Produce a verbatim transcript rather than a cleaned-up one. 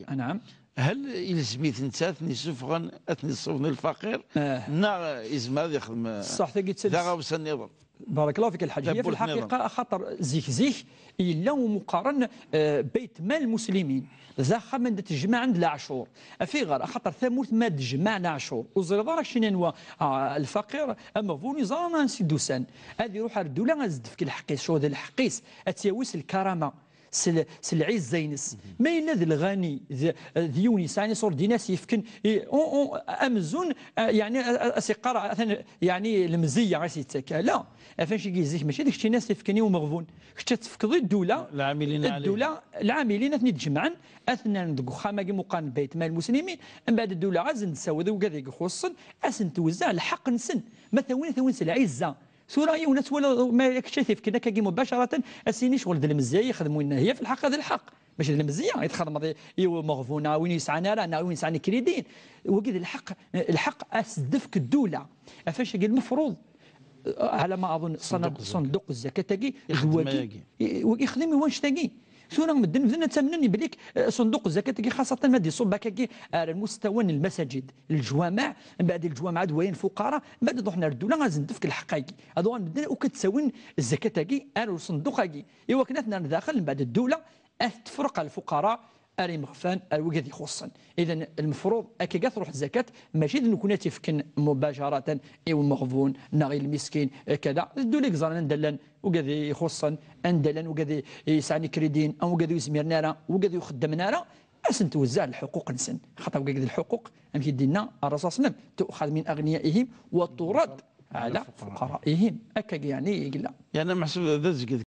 Anɛam. Hal ilzem-it netta ad ten-issufɣen, ad ten-issufɣen i lfaqir, Ah. Neɣ izmer ad ixdem Ṣṣeḥ, tagi d taɣawsa nniḍen? Barakallahu fik, Lḥaǧ. Hي في Tawwurt-nniḍen. الحقيقة, axaṭer zik-zik yella umuqaren, eh, Bayt Mal Muslimin. D axxam anda tejmaɛen d leɛcur. Afiɣer, axaṭer tamurt ma d-tejmaɛ leɛcur, ur ẓriḍ ara keččini anwa, ah, lfaqir, ameɣbun, iẓra ansi d-usan. Ad iruḥ ar ddula, ad s-d-tefk lḥeqq-is, cɣel d lḥeqq-is, ad tt-yawi s lkarama, s l-, s lɛizza-ines. Ma yella d lɣani, d, d yiwen yesɛan iṣurdiyen, ad s-yefken i, u, u, amzun, ah, yeɛni, a, a, a s-iqqar, atan, yeɛni, lemzeyya, a s-yettak. La, ɣef acu i zik, mačči d keččini a s-yefken i umeɣbun. Kečč ad tefkeḍ i ddula, Lɛamilin ɛalayha. Ddula, lɛamilin ad ten-id-jemɛen, ad ten-rren deg uxxam-agi muqan Bayt Mal Muslimin, mbeɛd ddula ad sen-d-tessaweḍ i wigad i ixuṣṣen, ad sen-tewzeɛ lḥeqq-nsen. Ma tawin, tawin s lɛizza. Tura yiwen ad twaliḍ, ma kečč ad t-ifken akkagi mubacaratan, ad s-yini cɣel d lemzeyya i yexdem winna. Hya fi lḥeqq, d lḥeqq. Mačči d lemzeyya i txedmeḍ i, i umeɣbun, neɣ win yesɛan ara, neɣ win yesɛan ikriden. Wagi d lḥeqq, lḥeqq ad s-d-tefk ddula. Ɣef acu-agi lmefruḍ, ɛla ma aḍun, ṣanduq zzakat-agi, d Ixdem wagi, ayagi. i, wagi ixdem i wannect-agi. Tura medden bdan ttamnen belli, eh, ṣanduq zzakat-agi, xaṣatan ma d-iṣubb akkagi ar lmustawa n lmasajid, leǧwameɛ, mbeɛd leǧwameɛ d wayen fuqara, mbeɛd ad ruḥen ar ddula ad sen-d-tefk lḥeqq-agi. Ad uɣalen medden akk ad ttawin zzakat-agi ar uṣanduq-agi. I wakken ad ten-rren daxel, mbeɛd ddula ad tefreq ar lfuqara, ar imeɣfan, ar wigad ixuṣṣen. Idan, lmefruḍ, akkagi ad truḥ zzakat, mačči d nekkni ad tt-ifken mubacaratan i umeɣbun neɣ i lmiskin, eh, kada. D ddula i yeẓran anda llan wigad ixuṣṣen, anda llan wigad i, i yesɛan ikriden, am wigad ur yezmiren ara, wigad ur xeddmen ara, ad sen-twezzeɛ lḥuquq-nsen. Xaṭer wigad d lḥuquq, amek i d-yenna Ṛṛasul ṣalla Llahu ɛalayhi wa sallam, تؤخذ من أغنيائهم وترد على فقرائهم. Akkagi, yeɛni, i yella. Yeɛni meḥsub d azged